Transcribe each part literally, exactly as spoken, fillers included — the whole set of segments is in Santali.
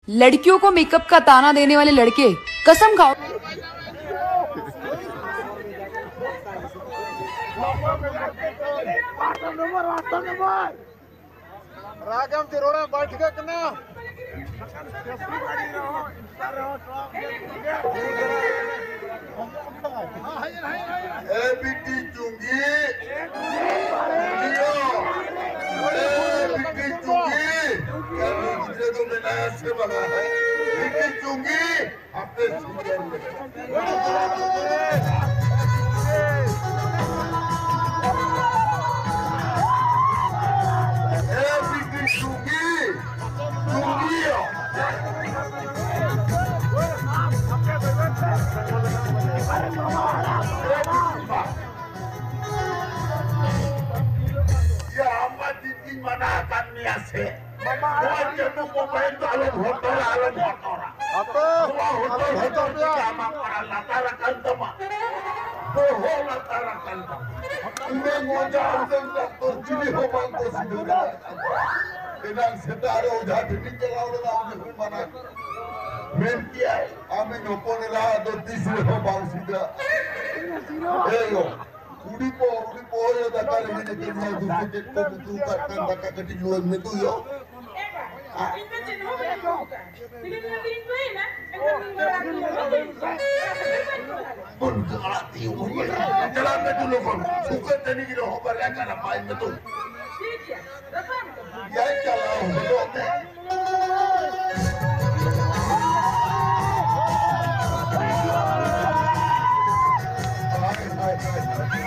लड़कियों को मेकअप का ताना देने वाले लड़के, कसम खाओ। रागम तिरोड़ा बैठ के कना। ए बिट्टी चुंगी। ए बिट्टी चुंगी। ए बिट्टी चुंगी। ए बिट्टी चुंगी। ए बिट्टी चुंगी। ᱦᱟᱯᱮ ᱥᱩᱨ ᱨᱮ᱾ ᱮ ᱵᱤᱴᱤ ᱪᱩᱝᱜᱤ, ᱪᱩᱝᱜᱤᱭᱟ᱾ ᱭᱟ, ᱟᱢ ᱢᱟ ᱫᱤᱱ ᱜᱤᱧ ᱢᱟᱱᱟ ᱟᱠᱟᱫ ᱢᱮᱭᱟ ᱥᱮ᱾ ᱱᱚᱣᱟ ᱪᱟᱸᱫᱚ ᱠᱚ ᱯᱟᱭᱮᱱ ᱫᱚ ᱟᱞᱚᱢ ᱦᱚᱴᱚᱨᱟ, ᱟᱞᱚᱢ ᱦᱚᱴᱚᱨᱟ᱾ ᱟᱯᱮ ᱱᱚᱣᱟ ᱦᱚᱴᱚᱨ ᱟᱞᱚᱢ ᱦᱚᱴᱚᱨ ᱦᱚᱴᱚᱨ ᱛᱮᱜᱮ ᱯᱮᱭᱟ᱾ ᱟᱢᱟᱜ ᱯᱟᱲᱟ ᱞᱟᱛᱟᱨ ᱟᱠᱟᱱ ᱛᱟᱢᱟ᱾ ᱵᱚᱦᱚᱜ ᱞᱟᱛᱟᱨ ᱟᱠᱟᱱ ᱛᱟᱢᱟ᱾ ᱩᱱᱟᱹᱜ ᱢᱚᱡᱟ, ᱩᱱᱟᱹᱜ ᱰᱟᱠᱛᱚᱨ ᱪᱤᱞᱤ ᱦᱚᱸ ᱵᱟᱝ ᱠᱚ ᱥᱤᱫᱷᱟᱹ ᱫᱟᱲᱮᱭᱟᱜ ᱠᱟᱱᱟ᱾ ᱮᱱᱟᱝ ᱥᱮᱛᱟᱜ ᱨᱮ ᱚᱡᱷᱟ ᱴᱷᱮᱱᱤᱧ ᱪᱟᱞᱟᱣ ᱞᱮᱱᱟ, ᱩᱱᱤ ᱦᱚᱸᱭ ᱢᱟᱱᱟ ᱠᱮᱫᱟ᱾ ᱢᱮᱱ ᱠᱮᱜᱼᱟᱭ, "ᱟᱢᱤᱡ ᱦᱚᱯᱚᱱ ᱮᱨᱟ ᱫᱚ ᱛᱤᱥ ᱨᱮᱦᱚᱸ ᱵᱟᱝ ᱥᱤᱫᱷᱟᱹ᱾ ᱮ ᱭᱳ, ᱩᱰᱤ ᱯᱚ, ᱩᱰᱤ ᱯᱚ ᱭᱳ, ᱫᱟᱠᱟ ᱨᱮᱸᱜᱮᱡ ᱟᱠᱟᱫᱤᱧᱟ, ᱫᱩᱠᱷ ᱛᱮ ᱪᱮᱫ ᱠᱚ ᱩᱛᱩ ᱠᱟᱜ ᱠᱟᱱ, ᱫᱟᱠᱟ ᱠᱟᱹᱴᱤᱡ ᱞᱩᱣᱟᱹᱧ ᱢᱮ ᱛᱚ ᱭᱳ᱾" ᱤᱧ ᱫᱚ ᱪᱮᱫ ᱦᱚᱸ ᱵᱟᱹᱧ ᱟᱹᱜᱩ ᱟᱠᱟᱫᱼᱟ᱾ ᱛᱤᱱᱟᱹᱜ ᱫᱤᱱ ᱦᱩᱭᱮᱱᱟ? ᱮᱱᱠᱷᱟᱱ ᱫᱤᱱ ᱵᱟᱨᱟ ᱠᱚ ᱵᱚᱱ ᱟᱲᱟᱜ ᱛᱤᱭᱳᱜ ᱦᱩᱭ ᱮᱱᱟ᱾ ᱪᱟᱞᱟᱜ ᱢᱮ ᱫᱩ ᱞᱚᱜᱚᱱ᱾ ᱥᱩᱠᱟᱹ ᱛᱟᱹᱱᱤᱡ ᱨᱮᱦᱚᱸ ᱵᱟᱨᱭᱟ ᱜᱟᱱ ᱟᱯᱟᱭ ᱢᱮ ᱛᱚ᱾ ᱴᱷᱤᱠ ᱜᱮᱭᱟ, ᱜᱟᱯᱟ ᱢᱮ᱾ ᱭᱟᱭ ᱪᱟᱞᱟᱣ ᱦᱚᱫᱚᱜ ᱢᱮ᱾ ᱦᱟᱭ, ᱦᱟᱭ, ᱦᱟᱭ, ᱦᱟᱭ᱾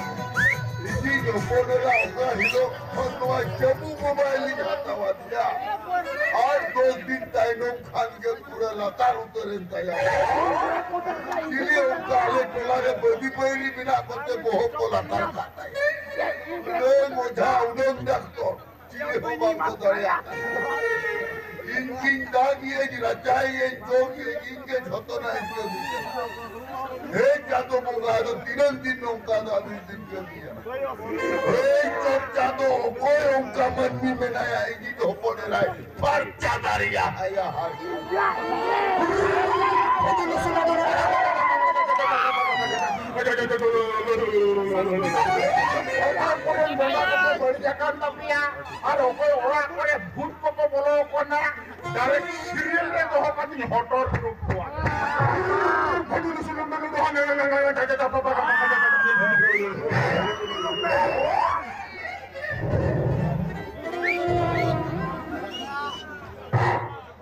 ᱤᱧᱤᱡ ᱦᱚᱯᱚᱱ ᱮᱨᱟ ᱚᱠᱟ ᱦᱤᱞᱳᱜ ᱠᱷᱚᱱ ᱱᱚᱣᱟ ᱪᱟᱹᱵᱩ ᱢᱳᱵᱟᱭᱤᱞ ᱤᱧ ᱦᱟᱛᱟᱣ ᱟᱫᱮᱭᱟ, ᱟᱨ ᱫᱚᱥ ᱫᱤᱱ ᱛᱟᱭᱱᱚᱢ ᱠᱷᱟᱱ ᱜᱮ ᱯᱩᱨᱟᱹ ᱞᱟᱛᱟᱨ ᱩᱛᱟᱹᱨᱮᱱ ᱛᱟᱭᱟ᱾ ᱪᱤᱞᱤ ᱚᱱᱠᱟ ᱟᱞᱮ ᱴᱚᱞᱟ ᱨᱮ ᱵᱟᱹᱫᱤ ᱵᱟᱹᱭᱨᱤ ᱢᱮᱱᱟᱜ ᱠᱚᱛᱮ ᱵᱚᱦᱚᱜ ᱠᱚ ᱞᱟᱛᱟᱨ ᱠᱟᱜ ᱛᱟᱭᱟ? ᱩᱰᱟᱹᱝ ᱚᱡᱷᱟ, ᱩᱰᱟᱹᱝ ᱰᱟᱠᱛᱚᱨ, ᱪᱤᱞᱤ ᱦᱚᱸ ᱵᱟᱝ ᱠᱚ ᱫᱟᱲᱮᱭᱟᱜ ᱠᱟᱱᱟ᱾ ᱤᱧ ᱜᱤᱧ ᱫᱟᱜ ᱤᱭᱟᱹᱧ, ᱨᱟᱪᱟᱭ ᱤᱭᱟᱹᱧ, ᱡᱚᱜ ᱤᱭᱟᱹᱧ, ᱤᱧ ᱜᱮ ᱡᱷᱚᱛᱚᱱᱟᱜ ᱤᱧ ᱠᱟᱹᱢᱤᱭᱟ᱾ ᱦᱮ ᱪᱟᱸᱫᱚ ᱵᱚᱸᱜᱟ, ᱟᱫᱚ ᱛᱤᱱᱟᱹᱝ ᱫᱤᱱ ᱱᱚᱝᱠᱟ ᱫᱚ ᱟᱹᱵᱤᱱ ᱵᱤᱱ ᱠᱟᱹᱢᱤᱭᱟ? ᱦᱮ ᱪᱚᱴ ᱪᱟᱸᱫᱚ, ᱚᱠᱚᱭ ᱚᱱᱠᱟ ᱢᱟᱹᱱᱢᱤ ᱢᱮᱱᱟᱭᱟ ᱤᱧᱤᱡ ᱦᱚᱯᱚᱱ ᱮᱨᱟᱭ ᱯᱷᱟᱨᱪᱟ ᱫᱟᱲᱮᱭᱟᱜ ᱟᱭᱟ? ᱚᱠᱟ ᱠᱚᱨᱮᱱ ᱵᱚᱸᱜᱟ ᱠᱚᱠᱚ ᱵᱟᱹᱲᱤᱡ ᱟᱠᱟᱱ ᱛᱟᱯᱮᱭᱟ? ᱟᱨ ᱚᱠᱚᱭ ᱚᱲᱟᱜ ᱠᱚᱨᱮ ᱵᱷᱩᱛ ᱠᱚᱠᱚ ᱵᱚᱞᱚ ᱟᱠᱟᱱᱟ? Direct serial ᱨᱮ ᱫᱚᱦᱚ ᱠᱟᱛᱮᱧ ᱦᱚᱴᱚᱨ ᱩᱰᱩᱠ ᱠᱚᱣᱟ᱾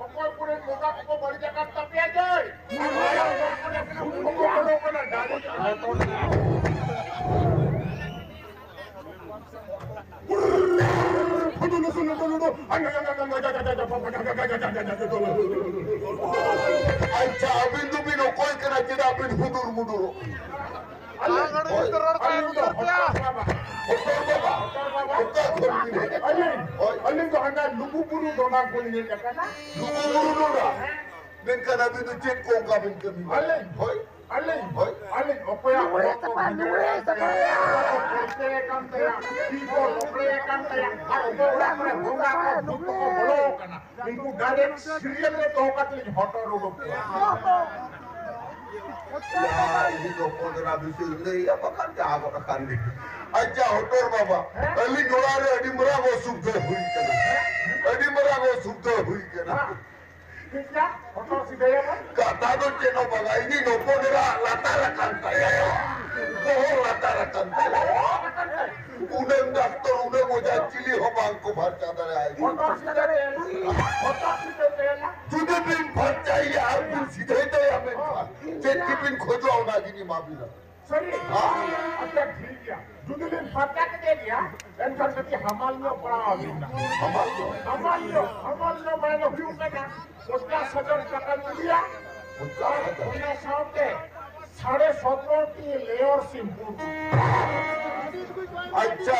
ᱚᱠᱚᱭ ᱠᱚᱨᱮᱱ ᱵᱚᱸᱜᱟ ᱠᱚᱠᱚ ᱵᱟᱹᱲᱤᱡ ᱟᱠᱟᱱ ᱛᱟᱯᱮᱭᱟ ᱡᱮ? ᱚᱠᱚᱭ ᱠᱚᱨᱮᱱ ᱵᱷᱩᱛ ᱠᱚᱠᱚ ᱵᱚᱞᱚ ᱟᱠᱟᱱᱟ? Direct ᱦᱚᱴᱚᱨ᱾ ᱟᱪᱪᱷᱟ, ᱟᱹᱵᱤᱱ ᱫᱚᱵᱤᱱ ᱚᱠᱚᱭ ᱠᱟᱱᱟ? ᱪᱮᱫᱟᱜ ᱵᱤᱱ ᱦᱩᱫᱩᱨ ᱢᱩᱫᱩᱨᱚᱜ ᱠᱟᱱᱟ? ᱦᱳᱭ᱾ ᱟᱹᱞᱤᱧ ᱫᱚ ᱦᱚᱴᱚᱨ ᱵᱟᱵᱟ᱾ ᱦᱚᱴᱚᱨ ᱵᱟᱵᱟ? ᱚᱠᱟ ᱠᱷᱚᱱ ᱵᱤᱱ ᱦᱮᱡ ᱟᱠᱟᱱᱟ? ᱟᱹᱞᱤᱧ, ᱦᱳᱭ᱾ ᱟᱹᱞᱤᱧ ᱫᱚ ᱦᱟᱱᱟ ᱞᱩᱜᱩ ᱵᱩᱨᱩ ᱰᱚᱸᱰᱟ ᱠᱷᱚᱱ ᱞᱤᱧ ᱦᱮᱡ ᱟᱠᱟᱱᱟ᱾ ᱞᱩᱜᱩ ᱵᱩᱨᱩ ᱰᱚᱸᱰᱟ? ᱦᱮᱸ᱾ ᱢᱮᱱᱠᱷᱟᱱ ᱟᱹᱵᱤᱱ ᱫᱚ ᱪᱮᱫ ᱠᱚ ᱚᱱᱠᱟ ᱵᱤᱱ ᱠᱟᱹᱢᱤ? ᱟᱹᱞᱤᱧ? ᱦᱳᱭ᱾ ᱟᱹᱞᱤᱧ? ᱦᱳᱭ᱾ ᱟᱹᱞᱤᱧ ᱚᱠᱚᱭᱟᱜ ᱦᱚᱲᱢᱚ ᱠᱚ ᱵᱷᱤᱸᱫᱟᱹᱲ ᱟᱠᱟᱱ ᱛᱟᱭᱟ, ᱚᱠᱚᱭ ᱠᱚ ᱠᱚᱞᱯᱮ ᱟᱠᱟᱱ ᱛᱟᱭᱟ, ᱛᱤ ᱠᱚ ᱞᱚᱠᱲᱮ ᱟᱠᱟᱱ ᱛᱟᱭᱟ, ᱟᱨ ᱚᱠᱚᱭ ᱚᱲᱟᱜ ᱠᱚᱨᱮ ᱵᱚᱸᱜᱟ ᱠᱚ ᱵᱷᱩᱛ ᱠᱚᱠᱚ ᱵᱚᱞᱚ ᱟᱠᱟᱱᱟ, ᱩᱱᱠᱩ direct serial ᱨᱮ ᱫᱚᱦᱚ ᱠᱟᱛᱮ ᱞᱤᱧ ᱦᱚᱴᱚᱨ ᱩᱰᱩᱠ ᱠᱚᱣᱟ᱾ ᱭᱟ, ᱤᱧ ᱫᱚ ᱯᱚᱱᱫᱽᱨᱟ ᱵᱤᱥ ᱤᱧ ᱞᱟᱹᱭᱟ, ᱵᱟᱠᱷᱟᱱ ᱡᱟᱦᱟᱸ ᱜᱚᱫ ᱟᱠᱟᱱ ᱜᱮ᱾ ᱟᱪᱪᱷᱟ, ᱦᱚᱴᱚᱨ ᱵᱟᱵᱟ, ᱦᱮᱸ? ᱟᱹᱞᱤᱧ ᱚᱲᱟᱜ ᱨᱮ ᱟᱹᱰᱤ ᱢᱟᱨᱟᱝ ᱚᱥᱩᱵᱤᱫᱷᱟ ᱦᱩᱭ ᱠᱟᱱᱟ᱾ ᱟᱹᱰᱤ ᱢᱟᱨᱟᱝ ᱚᱥᱩᱵᱤᱫᱷᱟ ᱦᱩᱭ ᱠᱟᱱᱟ᱾ ᱦᱮᱸ᱾ ᱴᱷᱤᱠ ᱜᱮᱭᱟ, ᱦᱚᱴᱚᱨ ᱥᱤᱫᱷᱟᱹᱭᱟᱵᱚᱱ᱾ ᱠᱟᱛᱷᱟ ᱫᱚ ᱪᱮᱫ ᱦᱚᱸ ᱵᱟᱝᱟ, ᱤᱧᱤᱡ ᱦᱚᱯᱚᱱ ᱮᱨᱟ ᱞᱟᱛᱟᱨ ᱟᱠᱟᱱ ᱛᱟᱭᱟ, ᱵᱚᱦᱚᱜ ᱞᱟᱛᱟᱨ ᱟᱠᱟᱱ ᱛᱟᱭᱟ᱾ ᱩᱱᱟᱹᱝ ᱰᱟᱠᱛᱚᱨ, ᱩᱱᱟᱹᱝ ᱚᱡᱷᱟ ᱪᱤᱞᱤ ᱦᱚᱸ ᱵᱟᱝ ᱠᱚ ᱯᱷᱟᱨᱪᱟ ᱫᱟᱲᱮᱭᱟᱜᱼᱟ᱾ ᱦᱚᱴᱚᱨ ᱥᱤᱫᱷᱟᱹ ᱛᱮ, ᱦᱚᱴᱚᱨ ᱥᱤᱫᱷᱟᱹ ᱛᱮ᱾ ᱡᱩᱫᱤ ᱵᱤᱱ ᱯᱷᱟᱨᱪᱟᱭᱮᱭᱟ ᱟᱨ ᱵᱤᱱ ᱥᱤᱫᱷᱟᱹᱭ ᱛᱟᱭᱟ, ᱢᱮᱱᱠᱷᱟᱱ ᱪᱮᱫ ᱪᱮᱫ ᱵᱤᱱ ᱠᱷᱚᱡᱚᱜᱼᱟ, ᱚᱱᱟ ᱜᱮᱞᱤᱧ ᱮᱢᱟ ᱵᱤᱱᱟ᱾ ᱥᱟᱹᱨᱤ? ᱦᱮᱸ᱾ ᱟᱪᱪᱷᱟ, ᱴᱷᱤᱠ ᱜᱮᱭᱟ᱾ ᱡᱩᱫᱤ ᱞᱤᱧ ᱯᱷᱟᱨᱪᱟ ᱠᱮᱫᱮ ᱜᱮᱭᱟ, ᱮᱱᱠᱷᱟᱱ ᱠᱟᱹᱴᱤᱡ ᱦᱟᱢᱟᱞ ᱧᱚᱜ ᱯᱟᱲᱟᱣ ᱟᱹᱞᱤᱧᱟ᱾ ᱦᱟᱢᱟᱞ ᱧᱚᱜ? ᱦᱟᱢᱟᱞ ᱧᱚᱜ, ᱦᱟᱢᱟᱞ ᱧᱚᱜ ᱢᱟᱱᱮ ᱦᱩᱭᱩᱜ ᱠᱟᱱᱟ, ᱯᱚᱧᱪᱟᱥ ᱦᱟᱡᱟᱨ ᱴᱟᱠᱟ ᱞᱤᱧ ᱤᱫᱤᱭᱟ᱾ ᱯᱚᱧᱪᱟᱥ ᱦᱟᱡᱟᱨ? ᱚᱱᱟ ᱥᱟᱶᱛᱮ ᱥᱟᱲᱮ ᱥᱚᱛᱨᱚ ᱴᱤ layer shampoo᱾ ᱟᱪᱪᱷᱟ,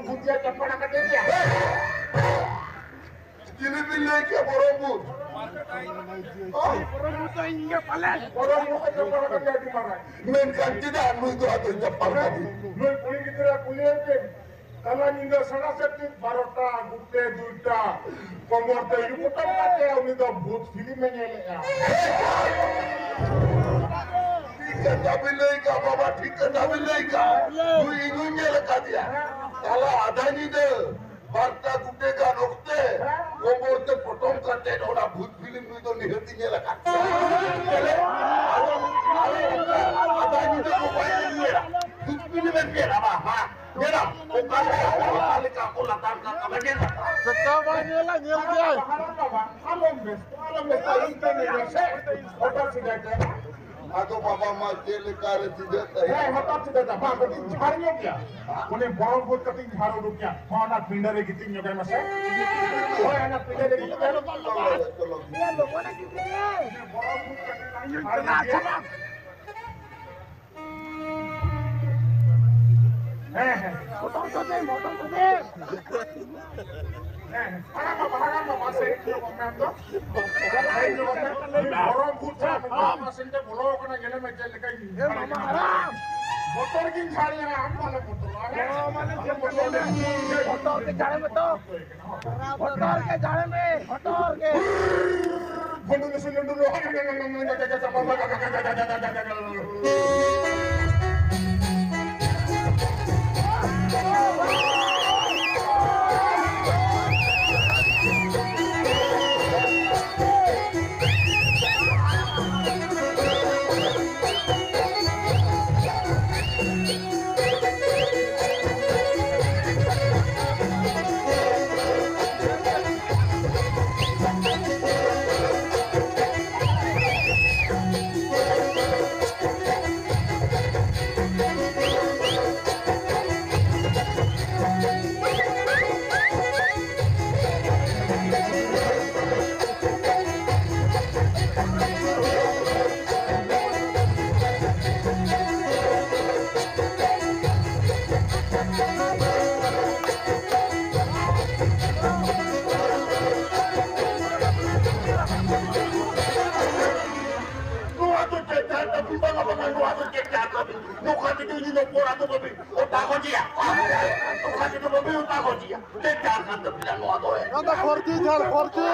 ᱵᱚᱨᱚᱢ ᱵᱷᱩᱛ ᱭᱟ ᱪᱟᱯᱟᱲ ᱟᱠᱟᱫᱮ ᱜᱮᱭᱟ᱾ ᱪᱤᱞᱤ ᱵᱤᱱ ᱞᱟᱹᱭ ᱠᱮᱫ ᱵᱚᱨᱚᱢ ᱵᱷᱩᱛ? ᱦᱮᱸ? ᱵᱚᱨᱚᱢ ᱵᱷᱩᱛ ᱫᱚ ᱤᱧ ᱜᱮ ᱯᱟᱞᱮᱱ᱾ ᱵᱚᱨᱚᱢ ᱵᱷᱩᱛ ᱮ ᱪᱟᱯᱟᱲ ᱟᱠᱟᱫᱮ ᱟᱹᱰᱤ ᱢᱟᱨᱟᱝ᱾ ᱢᱮᱱᱠᱷᱟᱱ ᱪᱮᱫᱟᱜ ᱱᱩᱭ ᱫᱚ ᱟᱫᱚ ᱪᱟᱯᱟᱲ ᱠᱟᱫᱮ? ᱱᱩᱭ ᱠᱩᱲᱤ ᱜᱤᱫᱽᱨᱟᱹ ᱠᱩᱞᱤᱭᱮ ᱯᱮ᱾ ᱛᱟᱞᱟ ᱧᱤᱫᱟᱹ ᱥᱟᱲᱟ ᱥᱟᱹᱛᱤ ᱵᱟᱨᱚᱴᱟ, ᱜᱩᱴᱮ ᱫᱩᱭᱴᱟ, ᱠᱚᱢᱚᱨ ᱛᱮ ᱤᱭᱩ ᱯᱚᱴᱚᱢ ᱠᱟᱛᱮ ᱩᱱᱤ ᱫᱚ ᱵᱷᱩᱛ ᱯᱷᱤᱞᱢ ᱮ ᱧᱮᱞᱮᱜᱼᱟ᱾ ᱴᱷᱤᱠ ᱠᱟᱛᱷᱟ ᱵᱤᱱ ᱞᱟᱹᱭ ᱠᱟᱜᱼᱟ ᱵᱟᱵᱟ, ᱴᱷᱤᱠ ᱠᱟᱛᱷᱟ ᱵᱤᱱ ᱞᱟᱹᱭ ᱠᱟᱜᱼᱟ᱾ ᱱᱩᱭ ᱤᱧ ᱦᱚᱸᱧ ᱧᱮᱞ ᱟᱠᱟᱫᱮᱭᱟ᱾ ᱛᱟᱦᱞᱮ ᱟᱫᱷᱟ ᱧᱤᱫᱟᱹ ᱵᱟᱨᱴᱟ ᱜᱩᱴᱮ ᱜᱟᱱ ᱚᱠᱛᱮ ᱠᱚᱵᱚᱨ ᱛᱮ ᱯᱚᱴᱚᱢ ᱠᱟᱛᱮ ᱚᱱᱟ ᱵᱷᱩᱛ ᱯᱷᱤᱞᱢ ᱱᱩᱭ ᱫᱚ ᱱᱤᱦᱟᱹᱛ ᱤᱧ ᱧᱮᱞ ᱟᱠᱟᱫ ᱛᱟᱭᱟ᱾ ᱟᱫᱚ ᱟᱫᱷᱟ ᱧᱤᱫᱟᱹ ᱢᱳᱵᱟᱭᱤᱞ ᱮᱢ ᱧᱮᱞᱟ, ᱵᱷᱩᱛ ᱯᱷᱤᱞᱢ ᱮᱢ ᱧᱮᱞᱟ, ᱵᱟ, ᱵᱟ, ᱧᱮᱞᱟᱢ, ᱚᱠᱟ ᱞᱮᱠᱟ, ᱚᱠᱟ ᱞᱮᱠᱟ ᱠᱚ ᱞᱟᱛᱟᱨ ᱠᱟᱜ ᱠᱟᱱᱟ, ᱧᱮᱞ ᱟᱠᱟᱫ᱾ ᱪᱮᱠᱟ ᱵᱟᱭ ᱧᱮᱞᱟ, ᱧᱮᱞ ᱜᱮᱭᱟᱭ᱾ ᱟᱞᱚᱢ ᱵᱮᱥᱛᱚ, ᱟᱞᱚᱢ ᱵᱮᱥᱛᱚ, ᱤᱧ ᱛᱮ ᱧᱮᱞ ᱢᱮᱥᱮ᱾ ᱦᱚᱴᱟᱛ ᱥᱤᱫᱷᱟᱹ ᱛᱮ᱾ ᱟᱫᱚ ᱵᱟᱵᱟ ᱢᱟ ᱪᱮᱫ ᱞᱮᱠᱟ ᱨᱮ ᱪᱤᱫᱟᱹᱜ ᱛᱟᱭᱟ? ᱦᱮᱸ, ᱦᱚᱴᱟᱛ ᱪᱤᱫᱟᱹᱜ ᱛᱟᱭᱟ᱾ ᱵᱟᱝ, ᱠᱟᱹᱴᱤᱡ ᱡᱷᱟᱲ ᱧᱚᱜ ᱜᱮᱭᱟ᱾ ᱩᱱᱤ ᱵᱚᱨᱚᱢ ᱵᱷᱩᱛ ᱠᱟᱹᱴᱤᱡ ᱡᱷᱟᱲ ᱩᱰᱩᱠ ᱜᱮᱭᱟ᱾ ᱢᱟ ᱚᱱᱟ ᱯᱤᱸᱰᱟᱹ ᱨᱮ ᱜᱤᱛᱤᱡ ᱧᱚᱜᱟᱭ ᱢᱮᱥᱮ᱾ ᱦᱳᱭ, ᱚᱱᱟ ᱯᱤᱸᱰᱟᱹ ᱨᱮ ᱜᱤᱛᱤᱡ ᱧᱚᱜᱟᱭ ᱢᱮ᱾ ᱪᱚᱞᱚ, ᱪᱚᱞᱚ᱾ ᱩᱱᱤ ᱵᱚᱨᱚᱢ ᱵᱷᱩᱛ ᱠᱟᱹᱴᱤᱡ ᱡᱷᱟᱲ ᱧᱚᱜ ᱜᱮᱭᱟ᱾ ᱦᱮᱸ, ᱦᱮᱸ᱾ ᱦᱮᱸ, ᱦᱮᱸ᱾ ᱦᱟᱲᱟᱢ ᱵᱟᱵᱟ, ᱦᱟᱲᱟᱢ ᱵᱟᱵᱟ, ᱥᱮ ᱤᱭᱟᱹ ᱠᱚ ᱢᱮᱱ ᱫᱚ᱾ ᱥᱮ ᱤᱭᱟᱹ ᱠᱚ ᱢᱮᱱ ᱫᱚ᱾ ᱵᱚᱨᱚᱢ ᱵᱷᱩᱛ ᱥᱟᱶ ᱢᱤᱫ ᱦᱚᱲ ᱢᱟ ᱥᱮᱱ ᱛᱮ ᱵᱚᱞᱚ ᱟᱠᱟᱱᱟ, ᱧᱮᱞᱮ ᱢᱮ ᱪᱮᱫ ᱞᱮᱠᱟᱭ ᱧᱮᱞ ᱠᱟᱱᱟ᱾ ᱵᱚᱛᱚᱨ ᱜᱤᱧ ᱡᱷᱟᱲ ᱮᱱᱟ, ᱟᱢ ᱵᱟᱞᱮ ᱵᱚᱛᱚᱨᱚᱜᱼᱟ, ᱦᱮᱸ? ᱵᱚᱛᱚᱨ ᱜᱮ ᱡᱷᱟᱲᱮ ᱢᱮ ᱛᱚ᱾ ᱵᱚᱛᱚᱨ ᱜᱮ ᱡᱷᱟᱲᱮ ᱢᱮ, ᱵᱚᱛᱚᱨ ᱜᱮ᱾ ᱪᱮᱫ ᱪᱟᱞ ᱠᱟᱹᱢᱤ? ᱱᱚᱝᱠᱟ ᱛᱮᱫᱚ ᱤᱧ ᱫᱚ ᱯᱚᱲᱟ ᱫᱚ ᱵᱟᱹᱵᱤ ᱚᱛᱟ ᱜᱚᱡᱮᱭᱟ᱾ ᱱᱚᱝᱠᱟ ᱛᱮᱫᱚ ᱵᱟᱹᱵᱤ ᱚᱛᱟ ᱜᱚᱡᱮᱭᱟ᱾ ᱪᱮᱫ ᱪᱟᱞ ᱠᱟᱱ ᱛᱟᱹᱵᱤᱱᱟ ᱱᱚᱣᱟ ᱫᱚ? ᱱᱚᱣᱟ ᱫᱚ ᱯᱷᱚᱨᱡᱤ ᱪᱟᱞ, ᱯᱷᱚᱨᱡᱤ᱾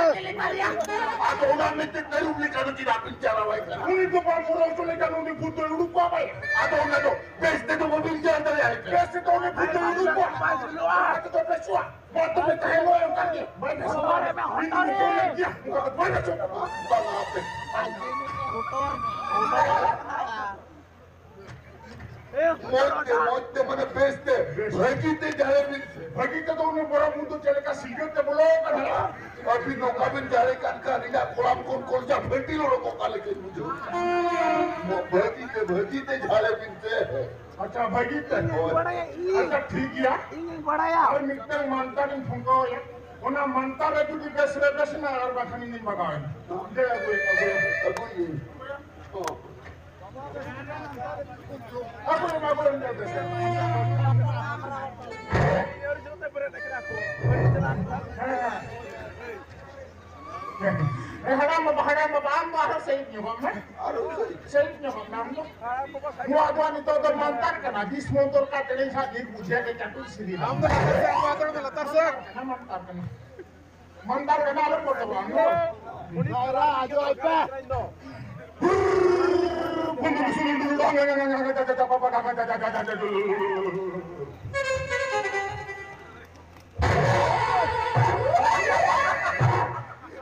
ᱟᱫᱚ ᱚᱱᱟ ᱢᱤᱫᱴᱮᱱ ᱛᱟᱹᱨᱩᱵ ᱞᱮᱠᱟ ᱫᱚ ᱪᱮᱫᱟᱜ ᱵᱤᱱ ᱪᱟᱞᱟᱣᱟᱭ ᱠᱟᱱᱟ? ᱩᱱᱤ ᱫᱚ ᱵᱟᱝ ᱵᱚᱞᱚ ᱦᱚᱪᱚ ᱞᱮᱠᱷᱟᱱ ᱩᱱᱤ ᱵᱷᱩᱛ ᱫᱚᱭ ᱩᱰᱩᱠ ᱠᱚᱣᱟ ᱵᱟᱭ᱾ ᱟᱫᱚ ᱚᱱᱟ ᱫᱚ ᱵᱮᱥ ᱛᱮᱫᱚ ᱵᱟᱹᱵᱤᱱ ᱪᱟᱞ ᱫᱟᱲᱮᱭᱟᱭ ᱠᱟᱱᱟ᱾ ᱵᱮᱥ ᱛᱮᱫᱚ ᱩᱱᱤ ᱵᱷᱩᱛ ᱫᱚᱭ ᱩᱰᱩᱠ ᱠᱚᱣᱟ᱾ ᱚᱱᱟ ᱛᱮᱫᱚ ᱵᱮᱥᱚᱜᱼᱟ᱾ ᱢᱟ ᱛᱚᱵᱮ ᱛᱟᱦᱮᱸ ᱞᱚᱭ ᱚᱱᱠᱟ ᱜᱮ᱾ ᱵᱟᱭ ᱵᱮᱥᱚᱜᱼᱟ᱾ ᱤᱧ ᱫᱚ ᱵᱟᱹᱧ ᱞᱟᱹᱭ ᱜᱮᱭᱟ᱾ ᱚᱱᱠᱟ ᱫᱚ ᱵᱟᱭ ᱵᱮᱥᱚᱜᱼᱟ᱾ ᱵᱟᱝ ᱟᱯᱮ᱾ ᱢᱚᱡᱽ ᱛᱮ, ᱢᱚᱡᱽ ᱛᱮ, ᱢᱟᱱᱮ ᱵᱮᱥ ᱛᱮ, ᱵᱷᱟᱹᱜᱤ ᱛᱮ ᱡᱟᱦᱮᱨ ᱵᱤᱱ, ᱵᱷᱟᱹᱜᱤ ᱛᱮᱫᱚ ᱩᱱᱤ ᱵᱚᱨᱚ ᱵᱩᱨᱩ ᱪᱮᱫ ᱞᱮᱠᱟ ᱥᱤᱸᱜᱟᱹᱲ ᱛᱮ ᱵᱚᱞᱚ ᱟᱠᱟᱱᱟ, ᱟᱹᱵᱤᱱ ᱱᱚᱝᱠᱟ ᱵᱤᱱ ᱡᱟᱦᱮᱨ ᱠᱟᱱ ᱠᱷᱟᱱ ᱤᱧᱟᱹᱜ ᱠᱚᱲᱟᱢ ᱠᱷᱚᱱ ᱠᱚᱞᱡᱟ ᱯᱷᱟᱹᱴᱤ ᱞᱚᱞᱚ ᱠᱚᱜ ᱠᱟ ᱞᱮᱠᱟᱧ ᱵᱩᱡᱷᱟᱹᱣ᱾ ᱢᱚ-, ᱵᱷᱟᱹᱜᱤ ᱛᱮ, ᱵᱷᱟᱹᱜᱤ ᱛᱮ ᱡᱟᱦᱮᱨ ᱵᱤᱱ ᱥᱮ᱾ ᱟᱪᱪᱷᱟ, ᱵᱷᱟᱹᱜᱤ ᱛᱮ᱾ ᱤᱧᱤᱧ ᱵᱟᱲᱟᱭᱟ, ᱤᱧ᱾ ᱟᱪᱪᱷᱟ, ᱴᱷᱤᱠ ᱜᱮᱭᱟ᱾ ᱤᱧᱤᱧ ᱵᱟᱲᱟᱭᱟ᱾ ᱟᱨ ᱢᱤᱫᱴᱟᱝ ᱢᱟᱱᱛᱟᱨ ᱤᱧ ᱯᱷᱳᱱ ᱟᱭᱟ, ᱚᱱᱟ ᱢᱟᱱᱛᱟᱨ ᱨᱮ ᱡᱩᱫᱤ ᱵᱮᱥ ᱨᱮ ᱵᱮᱥ ᱮᱱᱟ, ᱟᱨ ᱵᱟᱠᱷᱟᱱ ᱤᱧᱤᱧ ᱵᱟᱜᱟᱣ ᱮᱱᱟ᱾ ᱫᱮ, ᱟᱹᱜᱩᱭ, ᱟᱹᱜᱩᱭ, ᱟᱹᱜᱩᱭ᱾ ᱦᱮᱸ, ᱦᱟᱲᱟᱢ ᱵᱟᱵᱟ, ᱦᱟᱲᱟᱢ ᱵᱟᱵᱟ, ᱟᱢ ᱫᱚ ᱟᱨᱦᱚᱸ ᱥᱟᱭᱤᱰ ᱧᱚᱜᱚᱜ ᱢᱮ᱾ ᱟᱨᱦᱚᱸ ᱥᱟᱭᱤᱰ᱾ ᱥᱟᱭᱤᱰ ᱧᱚᱜᱚᱜ ᱢᱮ ᱟᱢ ᱫᱚ᱾ ᱱᱚᱣᱟ ᱫᱚ ᱱᱤᱛᱚᱜ ᱫᱚ ᱢᱟᱱᱛᱟᱨ ᱠᱟᱱᱟ, ᱵᱤᱥ ᱢᱚᱱᱛᱚᱨ ᱠᱟᱛᱮ ᱞᱮᱱ ᱠᱷᱟᱱ ᱜᱮ ᱵᱩᱡᱷᱟᱹᱣ ᱜᱮ ᱪᱟᱹᱴᱩ ᱥᱤᱨᱤ᱾ ᱟᱢ ᱫᱚ ᱞᱟᱛᱟᱨ ᱥᱮᱫ, ᱞᱟᱛᱟᱨ ᱥᱮᱫ᱾ ᱢᱟᱱᱛᱟᱨ ᱠᱟᱱᱟ, ᱟᱞᱚᱢ ᱵᱚᱛᱚᱨᱚᱜᱼᱟ, ᱟᱢ ᱫᱚ᱾ ᱡᱟᱣᱨᱟ ᱟᱡᱚ ᱟᱡ ᱯᱮ᱾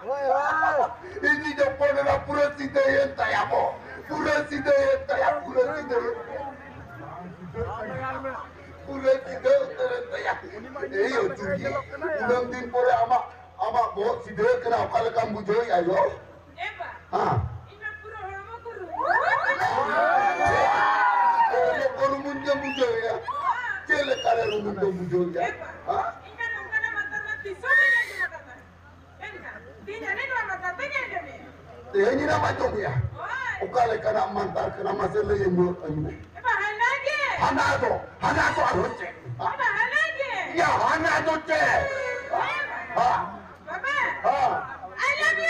ᱦᱳᱭ, ᱦᱳᱭ᱾ ᱤᱧᱤᱡ ᱦᱚᱯᱚᱱ ᱮᱨᱟ ᱯᱩᱨᱟᱹ ᱥᱤᱫᱷᱟᱹᱭᱮᱱ ᱛᱟᱭᱟ ᱵᱚ᱾ ᱯᱩᱨᱟᱹ ᱥᱤᱫᱷᱟᱹᱭᱮᱱ ᱛᱟᱭᱟ, ᱯᱩᱨᱟᱹ ᱥᱤᱫᱷᱟᱹᱭᱮᱱ᱾ ᱯᱩᱨᱟᱹ ᱥᱤᱫᱷᱟᱹ ᱩᱛᱟᱹᱨᱮᱱ ᱛᱟᱭᱟ᱾ ᱮᱭ ᱚᱪᱩᱨᱤ, ᱩᱱᱟᱹᱝ ᱫᱤᱱ ᱯᱚᱨᱮ ᱟᱢᱟᱜ, ᱟᱢᱟᱜ ᱵᱚᱦᱚᱜ ᱥᱤᱫᱷᱟᱹ ᱠᱟᱱᱟ, ᱚᱠᱟ ᱞᱮᱠᱟᱢ ᱵᱩᱡᱷᱟᱹᱣᱮᱫᱼᱟ ᱭᱳ? ᱮ ᱵᱟ, ᱦᱮᱸ᱾ ᱤᱧ ᱢᱟ ᱯᱩᱨᱟᱹ ᱦᱚᱲᱢᱚ ᱠᱚ ᱨᱩᱢᱩᱭ᱾ ᱦᱚᱲᱢᱚ ᱠᱚ ᱨᱩᱢᱩᱧ ᱜᱮᱢ ᱵᱩᱡᱷᱟᱹᱣᱮᱫᱼᱟ? ᱪᱮᱫ ᱞᱮᱠᱟᱨᱮ ᱨᱩᱢᱩᱧ ᱫᱚᱢ ᱵᱩᱡᱷᱟᱹᱣᱮᱫᱼᱟ? ᱮ ᱵᱟ, ᱦᱮᱸ? ᱤᱧ ᱢᱟ ᱱᱚᱝᱠᱟᱱᱟᱜ ᱢᱟᱛᱟᱞ ᱢᱟ ᱛᱤᱥ ᱦᱚᱸ ᱵᱟᱹᱧ ᱟᱸᱡᱚᱢ ᱟᱠᱟᱫᱟ᱾ ᱢᱮᱱᱠᱷᱟᱱ ᱛᱮᱦᱮᱧ ᱟᱞᱮ ᱱᱚᱣᱟ ᱢᱟᱛᱟᱞ ᱛᱮᱜᱮ ᱟᱸᱡᱚᱢᱮᱫᱼᱟ᱾ ᱛᱮᱦᱮᱧ ᱨᱮᱢ ᱟᱸᱡᱚᱢᱮᱫᱼᱟ? ᱦᱳᱭ᱾ ᱚᱠᱟ ᱞᱮᱠᱟᱱᱟᱜ ᱢᱟᱱᱛᱟᱨ ᱠᱟᱱᱟ, ᱢᱟᱥᱮ ᱞᱟᱹᱭ ᱟᱹᱧ ᱢᱮ᱾ ᱮ ᱵᱟ, ᱦᱟᱱᱟ ᱜᱮ᱾ ᱦᱟᱱᱟ ᱫᱚ, ᱦᱟᱱᱟ ᱫᱚ ᱟᱨᱦᱚᱸ ᱪᱮᱫ? ᱮ ᱵᱟ, ᱦᱟᱱᱟ ᱜᱮ᱾ ᱭᱟ, ᱦᱟᱱᱟ ᱫᱚ ᱪᱮᱫ? ᱦᱮᱸ᱾ ᱦᱟ? ᱵᱟᱵᱟ, ᱦᱟ? I love you!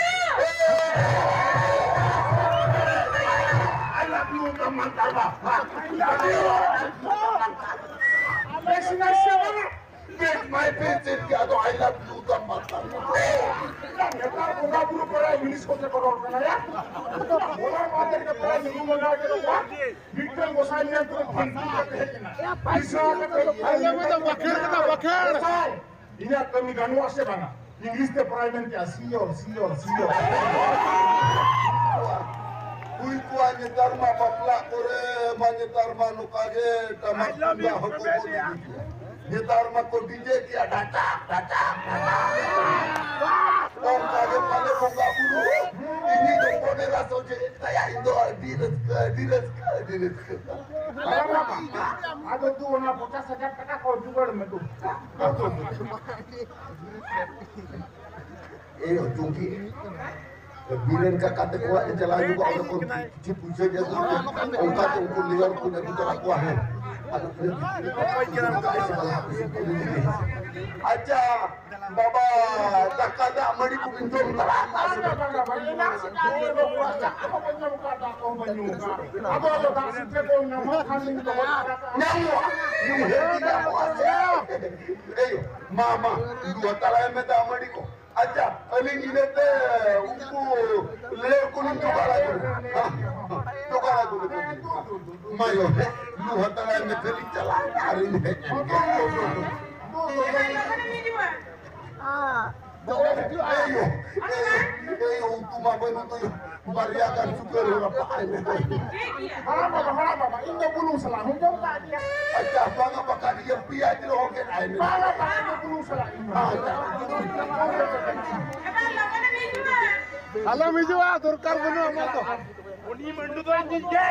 I love you ᱫᱚ ᱢᱟᱱᱛᱟᱨ ᱵᱟ᱾ ᱵᱮᱥ ᱱᱟᱥᱮ ᱵᱟᱝ᱾ ᱵᱮᱥ ᱢᱟᱭ ᱵᱮᱥ ᱪᱮᱫ ᱜᱮ ᱟᱫᱚ I love you ᱫᱚ ᱢᱟᱱᱛᱟᱨ ᱵᱟ᱾ ᱱᱮᱛᱟᱨ ᱵᱚᱸᱜᱟ ᱵᱩᱨᱩ ᱠᱚᱨᱮ ᱤᱝᱞᱤᱥ ᱠᱚᱛᱮ ᱠᱚ ᱨᱚᱲ ᱠᱟᱱᱟ ᱭᱟ᱾ ᱚᱱᱟ ᱢᱟᱫᱷᱮᱨ ᱠᱟᱛᱮ ᱧᱩᱛᱩᱢ ᱵᱚᱸᱜᱟ ᱠᱮᱫᱟ ᱠᱚ᱾ ᱢᱤᱫᱴᱟᱝ ᱜᱚᱸᱥᱟᱭ ᱧᱮᱞ ᱛᱮ ᱯᱷᱟᱱᱥᱤ ᱠᱟᱛᱮ ᱦᱮᱡ ᱮᱱᱟ᱾ ᱫᱤᱥᱟᱹ ᱠᱟᱛᱮ ᱟᱞᱮ ᱢᱟ ᱫᱚ ᱵᱟᱠᱷᱮᱲ ᱠᱟᱱᱟ, ᱵᱟᱠᱷᱮᱲ᱾ ᱜᱚᱸᱥᱟᱭ, ᱤᱧᱟᱹᱜ ᱠᱟᱹᱢᱤ ᱜᱟᱱᱚᱜᱼᱟ ᱥᱮ ᱵᱟᱝᱟ? ᱤᱝᱞᱤᱥ ᱛᱮ ᱯᱨᱟᱭ ᱢᱮᱱ ᱠᱮᱜᱼᱟ, "ᱥᱤᱭᱳᱨ, ᱥᱤᱭᱳᱨ, ᱥᱤᱭᱳᱨ᱾" ᱦᱩᱭ ᱠᱚᱜᱼᱟ ᱱᱮᱛᱟᱨ ᱢᱟ ᱵᱟᱯᱞᱟ ᱠᱚᱨᱮ ᱢᱟ, ᱱᱮᱛᱟᱨ ᱢᱟ ᱱᱚᱝᱠᱟ ᱜᱮ ᱴᱟᱢᱟᱠ ᱛᱩᱢᱫᱟᱜ ᱦᱚᱸᱠᱚ ᱵᱚᱱ ᱤᱫᱤ ᱜᱮᱭᱟ᱾ ᱱᱮᱛᱟᱨ ᱢᱟ ᱠᱚ ᱰᱤᱡᱮ ᱠᱮᱜᱼᱟ, ᱰᱷᱟᱪᱟᱠ, ᱰᱷᱟᱪᱟᱠ, ᱰᱷᱟᱪᱟᱠ᱾ ᱚᱱᱠᱟ ᱜᱮ ᱯᱟᱞᱮ ᱵᱚᱸᱜᱟ ᱵᱩᱨᱩ, ᱤᱧᱤᱡ ᱫᱚ ᱯᱚᱱᱮᱨᱚᱥᱚ ᱡᱮ ᱛᱟᱭᱟ, ᱤᱧ ᱫᱚ ᱟᱹᱰᱤ ᱨᱟᱹᱥᱠᱟᱹ, ᱟᱹᱰᱤ ᱨᱟᱹᱥᱠᱟᱹ, ᱟᱹᱰᱤ ᱨᱟᱹᱥᱠᱟᱹ᱾ ᱟᱫᱚ ᱫᱩ ᱚᱱᱟ ᱯᱚᱪᱟᱥ ᱦᱟᱡᱟᱨ ᱴᱟᱠᱟ ᱠᱚ ᱡᱩᱜᱟᱹᱲ ᱢᱮ ᱫᱩ᱾ ᱮᱭ ᱦᱚᱪᱩᱝᱠᱤ, ᱵᱤᱨᱮᱱ ᱠᱟᱠᱟ ᱛᱮᱠᱚ ᱚᱲᱟᱜ ᱮ ᱪᱟᱞᱟᱣ ᱧᱚᱜᱚᱜᱼᱟ, ᱚᱸᱰᱮ ᱠᱷᱚᱱ ᱠᱤᱪᱷᱩ ᱯᱩᱭᱥᱟᱹ ᱜᱮ ᱟᱹᱜᱩ ᱠᱟᱛᱮ, ᱚᱱᱠᱟ ᱛᱮ ᱩᱱᱠᱩ ᱞᱮᱭᱚᱨ ᱠᱚᱧ ᱟᱹᱜᱩ ᱛᱚᱨᱟ ᱠᱚᱣᱟ᱾ ᱦᱮᱸ, ᱟᱫᱚ ᱩᱱᱤ ᱟᱪᱪᱷᱟ, ᱵᱟᱵᱟ, ᱫᱟᱠᱟ ᱫᱟᱜ ᱢᱟᱹᱰᱤ ᱠᱚᱵᱤᱱ ᱡᱚᱢ ᱛᱟᱨᱟ ᱠᱟᱜᱼᱟ ᱥᱮ ᱵᱟᱝ? ᱵᱟᱝᱟ, ᱵᱟᱝᱟ, ᱮᱱᱟᱝ ᱥᱮᱛᱟᱜ ᱨᱮ ᱫᱚ ᱠᱚᱲᱟ ᱪᱟ ᱠᱚᱦᱚᱸ ᱵᱟᱹᱧ ᱧᱟᱢ ᱠᱟᱜᱼᱟ, ᱫᱟᱜ ᱠᱚᱦᱚᱸ ᱵᱟᱹᱧ ᱧᱩ ᱠᱟᱜᱼᱟ᱾ ᱟᱫᱚ, ᱟᱫᱚ ᱫᱟᱜ ᱥᱤᱫᱷᱟᱹ ᱠᱚ ᱧᱟᱢᱚᱜ ᱠᱷᱟᱱ ᱞᱤᱧ ᱫᱚᱦᱚ ᱠᱟᱜᱼᱟ᱾ ᱧᱟᱢᱚᱜᱼᱟ, ᱱᱤᱦᱟᱹᱛ ᱜᱮ ᱧᱟᱢᱚᱜᱼᱟ ᱥᱮ᱾ ᱮᱭ, ᱢᱟ, ᱢᱟ, ᱞᱩ ᱦᱟᱛᱟᱲᱟᱭ ᱢᱮ ᱫᱟᱜ ᱢᱟᱹᱰᱤ ᱠᱚ᱾ ᱟᱪᱪᱷᱟ, ᱟᱹᱞᱤᱧ ᱤᱱᱟᱹᱛᱮ ᱩᱱᱠᱩ ᱞᱮ ᱠᱚᱞᱤᱧ ᱡᱚᱜᱟᱲ ᱟᱹᱜᱩ ᱞᱮᱠᱚ᱾ ᱦᱮᱸ, ᱡᱚᱜᱟᱲ ᱟᱹᱜᱩ ᱞᱮᱠᱚ᱾ ᱢᱟ ᱭᱚ, ᱞᱩ ᱦᱟᱛᱟᱲᱟᱭ ᱢᱮ, ᱠᱷᱟᱹᱞᱤ ᱪᱟᱞᱟᱜ ᱟᱨᱤᱧ ᱦᱮᱡ ᱮᱱ ᱜᱮ᱾ ᱮᱭ ᱭᱚ, ᱮᱭ ᱭᱚ, ᱮᱭ ᱭᱚ, ᱩᱛᱩ ᱢᱟ ᱵᱟᱹᱱᱩᱜ ᱛᱟᱭᱟ᱾ ᱵᱟᱨᱭᱟ ᱜᱟᱱ ᱪᱩᱠᱟᱹ ᱨᱮ ᱨᱟᱯᱟᱜ ᱟᱭ ᱢᱮ᱾ ᱦᱟᱲᱟᱢ ᱵᱟᱵᱟ, ᱦᱟᱲᱟᱢ ᱵᱟᱵᱟ, ᱤᱧ ᱫᱚ ᱵᱩᱞᱩᱝ ᱥᱟᱞᱟᱜ ᱦᱚᱸᱧ ᱡᱚᱢ ᱠᱟᱜ ᱜᱮᱭᱟ᱾ ᱟᱪᱪᱷᱟ, ᱵᱟᱝᱟ ᱵᱟᱠᱷᱟᱱ ᱤᱭᱟᱹ ᱯᱮᱸᱭᱟᱡᱽ ᱨᱚᱦᱚᱸ ᱜᱮᱫ ᱟᱭ ᱢᱮ᱾ ᱵᱟᱝᱟ ᱵᱟᱵᱟ, ᱤᱧ ᱫᱚ ᱵᱩᱞᱩᱝ ᱥᱟᱞᱟᱜ ᱤᱧ ᱡᱚᱢ ᱠᱟᱜ ᱜᱮᱭᱟ᱾ ᱟᱞᱚᱢ ᱦᱤᱡᱩᱜᱼᱟ, ᱫᱚᱨᱠᱟᱨ ᱵᱟᱹᱱᱩᱜᱼᱟ ᱟᱢᱟᱜ ᱫᱚ᱾ ᱩᱱᱤ ᱢᱟᱹᱱᱰᱩ ᱫᱚ ᱤᱧ ᱜᱮ᱾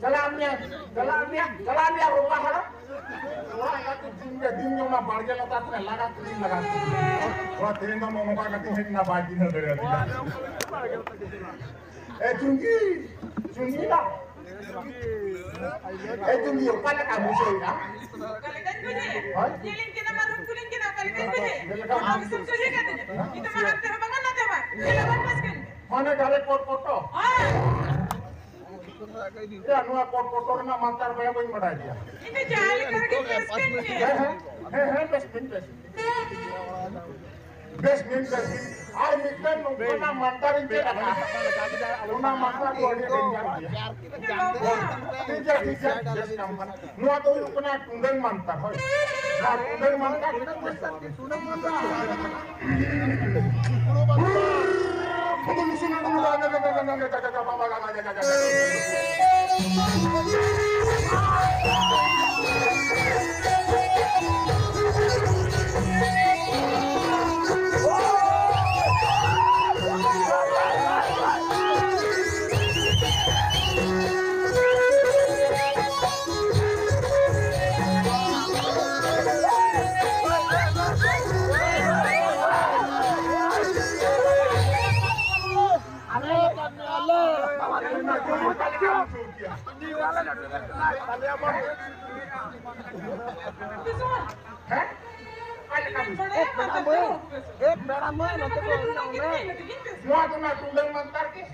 ᱪᱟᱞᱟᱜ ᱢᱮ, ᱪᱟᱞᱟᱜ ᱢᱮ, ᱪᱟᱞᱟᱜ ᱢᱮ, ᱵᱟᱵᱟ ᱦᱟᱲᱟᱢ᱾ ᱚᱲᱟᱜ ᱠᱟᱛᱮ ᱫᱤᱱ ᱜᱮ ᱫᱤᱱ ᱜᱮ ᱚᱱᱟ ᱵᱟᱲᱜᱮ ᱞᱟᱛᱟᱨ ᱨᱮ ᱞᱟᱜᱟ ᱛᱮᱜᱮᱧ ᱞᱟᱜᱟ ᱠᱮᱫᱮᱭᱟ᱾ ᱛᱮᱦᱮᱧ ᱫᱚ ᱱᱚᱜᱼᱚ ᱱᱚᱝᱠᱟ ᱠᱟᱛᱮ ᱦᱮᱡ ᱮᱱᱟ, ᱵᱟᱭ ᱪᱤᱱᱦᱟᱹ ᱫᱟᱲᱮᱭᱟᱫᱤᱧᱟ᱾ ᱮ ᱪᱩᱝᱜᱤ, ᱪᱩᱝᱜᱤ ᱫᱟ᱾ ᱮ ᱪᱩᱝᱜᱤ, ᱚᱠᱟ ᱞᱮᱠᱟ ᱵᱩᱡᱷᱟᱹᱣ ᱮᱫᱟ? ᱚᱠᱟ ᱞᱮᱠᱟᱧ ᱵᱩᱡᱷᱟᱹᱣ? ᱦᱳᱭ? ᱧᱮᱞᱤᱧ ᱠᱟᱱᱟ, ᱢᱟᱨᱚᱢ ᱠᱩᱞᱤᱧ ᱠᱟᱱᱟ, ᱚᱠᱟ ᱞᱮᱠᱟᱧ ᱵᱩᱡᱷᱟᱹᱣ? ᱪᱮᱫ ᱞᱮᱠᱟ? ᱟᱢ ᱜᱮᱥᱮᱢ ᱥᱚᱡᱷᱮ ᱠᱟᱹᱫᱤᱧᱟ᱾ ᱦᱮᱸ? ᱤᱧ ᱫᱚ ᱢᱟᱨᱟᱝ ᱛᱮᱦᱚᱸ ᱵᱟᱝᱟ, ᱞᱟᱛᱮ ᱦᱚᱸ ᱵᱟᱝ᱾ ᱧᱮᱞ ᱟᱵᱚᱱ ᱵᱟᱥ ᱠᱟᱹᱧ ᱢᱮ᱾ ᱢᱟᱱᱮ ᱰᱟᱭᱨᱮᱠᱴ ᱠᱚᱴ ᱠᱚᱴ ᱛᱚ? ᱦᱳᱭ᱾ ᱭᱟ, ᱱᱚᱣᱟ ᱠᱚᱴ ᱠᱚᱴᱚᱨ ᱨᱮᱱᱟᱜ ᱢᱟᱱᱛᱟᱨ ᱵᱚᱭᱦᱟ ᱵᱟᱹᱧ ᱵᱟᱰᱟᱭ ᱜᱮᱭᱟ᱾ ᱤᱧ ᱫᱚ ᱡᱟᱦᱟᱸ ᱞᱮᱠᱟ ᱨᱮᱜᱮ ᱵᱮᱥ ᱠᱟᱹᱧ ᱢᱮ᱾ ᱦᱮᱸ, ᱦᱮᱸ, ᱦᱮᱸ, ᱵᱮᱥ ᱢᱤᱱ, ᱵᱮᱥ ᱢᱤᱱ᱾ ᱵᱮᱥ ᱢᱤᱱ, ᱵᱮᱥ ᱢᱤᱱ᱾ ᱟᱨ ᱢᱤᱫᱴᱮᱱ ᱱᱚᱝᱠᱟᱱᱟᱜ ᱢᱟᱱᱛᱟᱨ ᱤᱧ ᱪᱮᱫ ᱟᱠᱟᱫᱟ᱾ ᱚᱱᱟ ᱢᱟᱱᱛᱟᱨ ᱫᱚ ᱟᱹᱰᱤ ᱰᱮᱧᱡᱟᱨ ᱜᱮᱭᱟ᱾ ᱴᱷᱤᱠ ᱜᱮᱭᱟ, ᱴᱷᱤᱠ ᱜᱮᱭᱟ, ᱵᱮᱥ ᱧᱟᱢ ᱠᱟᱱᱟ᱾ ᱱᱚᱣᱟ ᱫᱚ ᱦᱩᱭᱩᱜ ᱠᱟᱱᱟ ᱴᱩᱰᱟᱹᱝ ᱢᱟᱱᱛᱟᱨ, ᱦᱳᱭ᱾ ᱱᱚᱣᱟ ᱴᱩᱰᱟᱹᱝ ᱢᱟᱱᱛᱟᱨ ᱜᱮ ᱵᱮᱥ᱾ ᱦᱮᱸ? ᱮ ᱯᱮᱲᱟ ᱢᱟᱹᱭ, ᱮ ᱯᱮᱲᱟ ᱢᱟᱹᱭ, ᱱᱚᱛᱮ ᱠᱚ ᱦᱤᱡᱩᱜ ᱢᱮ᱾ ᱱᱚᱣᱟ ᱫᱚ ᱱᱟ ᱴᱩᱰᱟᱹᱝ ᱢᱟᱱᱛᱟᱨ ᱜᱮ᱾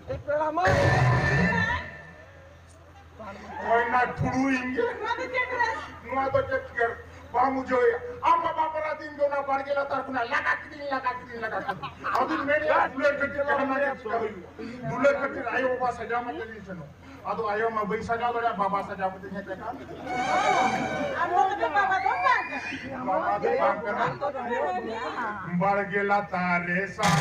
ᱮ ᱯᱮᱲᱟ ᱢᱟᱹᱭ᱾ ᱦᱳᱭ ᱱᱟ ᱴᱷᱩᱲᱩ ᱤᱧ ᱜᱮ᱾ ᱱᱚᱣᱟ ᱫᱚ ᱪᱮᱫ ᱜᱮ ᱵᱟᱢ ᱵᱩᱡᱷᱟᱹᱣᱮᱫᱼᱟ? ᱟᱢ ᱵᱟᱵᱟ ᱯᱟᱨᱟ ᱫᱤᱱ ᱜᱮ ᱚᱱᱟ ᱵᱟᱲᱜᱮ ᱞᱟᱛᱟᱨ ᱠᱷᱚᱱᱟᱜ ᱞᱟᱜᱟ ᱠᱤᱫᱤᱧ, ᱞᱟᱜᱟ ᱠᱤᱫᱤᱧ, ᱞᱟᱜᱟ ᱠᱤᱫᱤᱧ᱾ ᱟᱫᱚᱧ ᱢᱮᱱᱮᱫᱼᱟ, ᱫᱩᱞᱟᱹᱲ ᱠᱷᱟᱹᱛᱤᱨ ᱡᱟᱦᱟᱱᱟᱜ ᱜᱮ ᱪᱤᱠᱟᱹ ᱦᱩᱭᱩᱜᱼᱟ᱾ ᱫᱩᱞᱟᱹᱲ ᱠᱷᱟᱹᱛᱤᱨ ᱟᱭᱳ ᱵᱟᱵᱟ ᱥᱟᱡᱟᱣ ᱠᱟᱛᱮ ᱞᱤᱧ ᱥᱮᱱᱚᱜᱼᱟ᱾ ᱟᱫᱚ ᱟᱭᱳ ᱢᱟ ᱵᱟᱹᱧ ᱥᱟᱡᱟᱣ ᱫᱟᱲᱮᱭᱟᱜᱼᱟ, ᱵᱟᱵᱟ ᱥᱟᱡᱟᱣ ᱠᱟᱛᱮ ᱦᱮᱡ ᱟᱠᱟᱱ᱾ ᱟᱢ ᱫᱚ ᱛᱚᱵᱮ ᱵᱟᱵᱟ ᱫᱚ ᱵᱟᱝ ᱠᱟᱱᱟ᱾ ᱵᱟᱵᱟ ᱫᱚ ᱵᱟᱝ ᱠᱟᱱᱟ᱾ ᱵᱟᱲᱜᱮ ᱞᱟᱛᱟᱨ ᱨᱮ ᱥᱟᱨ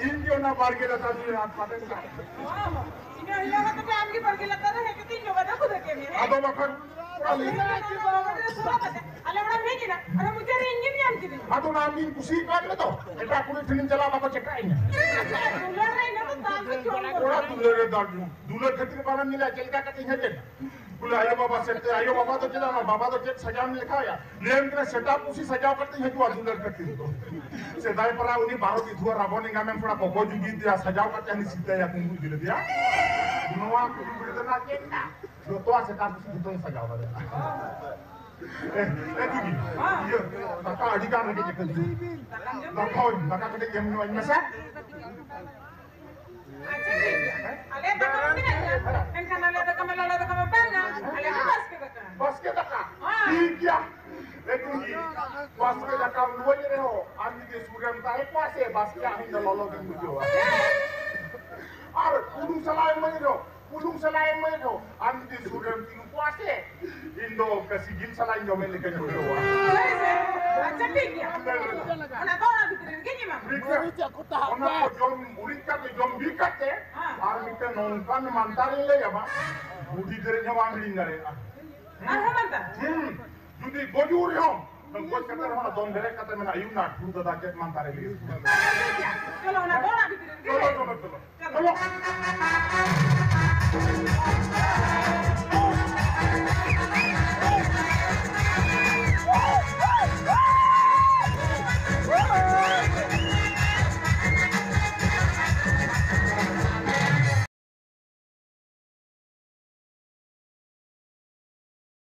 ᱤᱧ ᱜᱮ ᱚᱱᱟ ᱵᱟᱲᱜᱮ ᱞᱟᱛᱟᱨ ᱨᱮ ᱦᱟᱛ ᱯᱟᱛᱮ ᱤᱧ ᱦᱚᱸ ᱦᱤᱞᱟᱹᱣ ᱠᱟᱛᱮ ᱟᱢ ᱜᱮ ᱵᱟᱲᱜᱮ ᱞᱟᱛᱟᱨ ᱨᱮ ᱦᱮᱡ ᱠᱟᱛᱮ ᱤᱧ ᱡᱚᱜᱟᱡᱚᱜ ᱠᱚ ᱫᱷᱟᱠᱮ ᱢᱮᱭᱟ᱾ ᱟᱫᱚ ᱵᱟᱠᱷᱟᱱ ᱟᱞᱮ ᱚᱲᱟᱜ ᱮᱢ ᱦᱮᱡ ᱮᱱᱟ, ᱟᱫᱚ ᱢᱚᱪᱟ ᱨᱮ ᱤᱧ ᱜᱮᱢ ᱧᱟᱢ ᱠᱮᱫᱤᱧ᱾ ᱟᱫᱚ ᱚᱱᱟ ᱟᱢ ᱜᱤᱧ ᱠᱩᱥᱤ ᱟᱠᱟᱫ ᱢᱮ ᱫᱚ, ᱮᱴᱟᱜ ᱠᱩᱲᱤ ᱴᱷᱮᱱᱤᱧ ᱪᱟᱞᱟᱣ ᱵᱟᱠᱚ ᱪᱮᱠᱟᱜ ᱤᱧᱟ᱾ ᱫᱩᱞᱟᱹᱲ ᱨᱮ ᱤᱱᱟᱹ ᱫᱚ ᱫᱟᱜ ᱜᱮ ᱡᱚᱢ ᱠᱚᱲᱟ ᱫᱚᱨᱠᱟᱨ᱾ ᱫᱩᱞᱟᱹᱲ ᱨᱮ ᱫᱟᱜ ᱧᱩ, ᱫᱩᱞᱟᱹᱲ ᱠᱷᱟᱹᱛᱤᱨ ᱵᱟᱢ ᱧᱮᱞᱟ ᱪᱮᱫ ᱞᱮᱠᱟ ᱠᱟᱛᱮ ᱤᱧ ᱦᱮᱡ ᱮᱱᱟ᱾ ᱵᱚᱞᱮ ᱟᱭᱳ ᱵᱟᱵᱟ ᱥᱮᱫ ᱛᱮ, ᱟᱭᱳ ᱵᱟᱵᱟ ᱫᱚ ᱪᱮᱫᱟᱜ ᱵᱟᱝ? ᱵᱟᱵᱟ ᱫᱚ ᱪᱮᱫ ᱥᱟᱡᱟᱣ ᱮᱢ ᱞᱮᱠᱷᱟᱭᱟ? ᱞᱟᱹᱭᱟᱢ ᱠᱟᱱᱟ ᱥᱮᱛᱟ ᱯᱩᱥᱤ ᱥᱟᱡᱟᱣ ᱠᱟᱛᱮ ᱦᱤᱡᱩᱜᱼᱟ ᱫᱩᱞᱟᱹᱲ ᱠᱷᱟᱹᱛᱤᱨ ᱫᱚ᱾ ᱥᱮᱫᱟᱭ ᱯᱟᱨᱟ ᱩᱱᱤ ᱵᱟᱨᱚ ᱵᱤᱫᱷᱩᱣᱟ ᱨᱟᱵᱚᱱ ᱮᱸᱜᱟᱢᱮᱢ ᱛᱷᱚᱲᱟ ᱠᱚᱠᱚ ᱡᱩᱜᱤ ᱫᱮᱭᱟ ᱥᱟᱡᱟᱣ ᱠᱟᱛᱮ ᱦᱟᱹᱱᱤ ᱥᱤᱛᱟᱹᱭᱟ ᱠᱩᱢᱵᱩ ᱤᱫᱤ ᱞᱮᱫᱮᱭᱟ᱾ ᱱᱚᱣᱟ ᱠᱩᱲᱤ ᱜᱤᱫᱽᱨᱟᱹ ᱨᱮᱱᱟᱜ ᱪᱮᱫ ᱢᱮᱱᱟᱜᱼᱟ? ᱡᱚᱛᱚᱣᱟᱜ ᱥᱮᱛᱟ ᱯᱩᱥᱤ ᱡᱚᱛᱚᱭ ᱥᱟᱡᱟᱣ ᱫᱟᱲᱮᱭᱟᱜᱼᱟ᱾ ᱮ, ᱮ, ᱫᱤᱫᱤ, ᱤᱭᱟᱹ, ᱫᱟᱠᱟ ᱟᱹᱰᱤ ᱜᱟᱱ ᱨᱮᱸᱜᱮᱡ ᱟᱠᱟᱫᱤᱧᱟ᱾ ᱫᱟᱠᱟ, ᱫᱟᱠᱟ ᱠᱟᱹᱴᱤᱡ ᱮᱢ ᱧᱚᱜ ᱟᱹᱧ ᱢᱮᱥᱮ᱾ ᱟᱪᱪᱷᱟ, ᱴᱷᱤᱠ ᱜᱮᱭᱟ᱾ ᱟᱞᱮ ᱫᱟᱠᱟ ᱢᱟ ᱢᱮᱱᱟᱜ ᱜᱮᱭᱟ᱾ ᱢᱮᱱᱠᱷᱟᱱ ᱟᱞᱮ ᱫᱟᱠᱟ ᱢᱟ ᱞᱚᱞᱚ ᱫᱟᱠᱟ ᱢᱟ ᱵᱟᱝᱟ᱾ ᱟᱞᱮ ᱢᱟ ᱵᱟᱥᱠᱮ ᱫᱟᱠᱟ᱾ ᱵᱟᱥᱠᱮ ᱫᱟᱠᱟ? ᱦᱮᱸ᱾ ᱴᱷᱤᱠ ᱜᱮᱭᱟ᱾ ᱮ ᱫᱤᱫᱤ, ᱵᱟᱥᱠᱮ ᱫᱟᱠᱟᱢ ᱞᱩᱣᱟᱹᱧ ᱨᱮᱦᱚᱸ, ᱟᱢ ᱡᱩᱫᱤ ᱥᱩᱨ ᱨᱮᱢ ᱛᱟᱦᱮᱸ ᱠᱚᱜᱼᱟ ᱥᱮ, ᱵᱟᱥᱠᱮᱭᱟᱜ ᱦᱚᱸ ᱤᱧ ᱫᱚ ᱞᱚᱞᱚ ᱜᱤᱧ ᱵᱩᱡᱷᱟᱹᱣᱟ᱾ ᱟᱨ ᱵᱩᱞᱩᱝ ᱥᱟᱞᱟᱜ ᱮᱢᱟᱹᱧ ᱨᱮᱦᱚᱸ, ᱵᱩᱞᱩᱝ ᱥᱟᱞᱟᱜ ᱮᱢᱟᱹᱧ ᱨᱮᱦᱚᱸ, ᱟᱢ ᱡᱩᱫᱤ ᱥᱩᱨ ᱨᱮᱢ ᱛᱤᱸᱜᱩ ᱠᱚᱜᱼᱟ ᱥᱮ, ᱤᱧ ᱫᱚ ᱠᱟᱹᱥᱤ ᱡᱤᱞ ᱥᱟᱞᱟᱜ ᱤᱧ ᱡᱚᱢᱮᱫ ᱞᱮᱠᱟᱧ ᱵᱩᱡᱷᱟᱹᱣᱟ᱾ ᱦᱳᱭ ᱥᱮ᱾ ᱟᱪᱪᱷᱟ, ᱴᱷᱤᱠ ᱜᱮᱭᱟ᱾ ᱚᱱᱟ ᱫᱚ ᱚᱱᱟ ᱵᱷᱤᱛᱨᱤ ᱨᱮᱜᱮᱧ ᱮᱢᱟᱢᱟ᱾ ᱴᱷᱤᱠ ᱜᱮᱭᱟ᱾ ᱚᱱᱟ ᱠᱚ ᱡᱚᱢ ᱩᱨᱤᱡ ᱠᱟᱛᱮ, ᱡᱚᱢ ᱵᱤ ᱠᱟᱛᱮ, ᱦᱮᱸ᱾ ᱟᱨ ᱢᱤᱫᱴᱮᱱ ᱱᱚᱝᱠᱟᱱ ᱢᱟᱱᱛᱟᱨᱤᱧ ᱞᱟᱹᱭ ᱟᱢᱟ, ᱵᱩᱰᱷᱤ ᱫᱮᱨᱮᱧ ᱦᱚᱸ ᱵᱟᱢ ᱦᱤᱲᱤᱧ ᱫᱟᱲᱮᱭᱟᱜᱼᱟ᱾ ᱟᱨᱦᱚᱸ ᱢᱟᱱᱛᱟᱨ? ᱦᱩᱸ᱾ ᱡᱩᱫᱤ ᱜᱚᱡᱩᱜ ᱨᱮᱦᱚᱸ, ᱜᱚᱡ ᱠᱟᱛᱮ ᱨᱮᱦᱚᱸ ᱫᱚᱱ ᱵᱮᱨᱮᱫ ᱠᱟᱛᱮ ᱢᱮᱱᱟ, ᱟᱭᱩᱵ ᱱᱟ ᱴᱷᱩ ᱫᱟᱫᱟ ᱪᱮᱫ ᱢᱟᱱᱛᱟᱨᱮ ᱞᱟᱹᱭ ᱟᱹᱜᱩ ᱠᱟᱫᱟ᱾ ᱟᱪᱪᱷᱟ, ᱴᱷᱤᱠ ᱜᱮᱭᱟ᱾ ᱪᱚᱞᱚ, ᱚᱱᱟ ᱫᱚ ᱚᱱᱟ ᱵᱷᱤᱛᱨᱤ ᱨᱮᱜᱮ᱾ ᱪᱚᱞᱚ, ᱪᱚᱞᱚ, ᱪᱚᱞᱚ᱾ ᱪᱚᱞᱚ᱾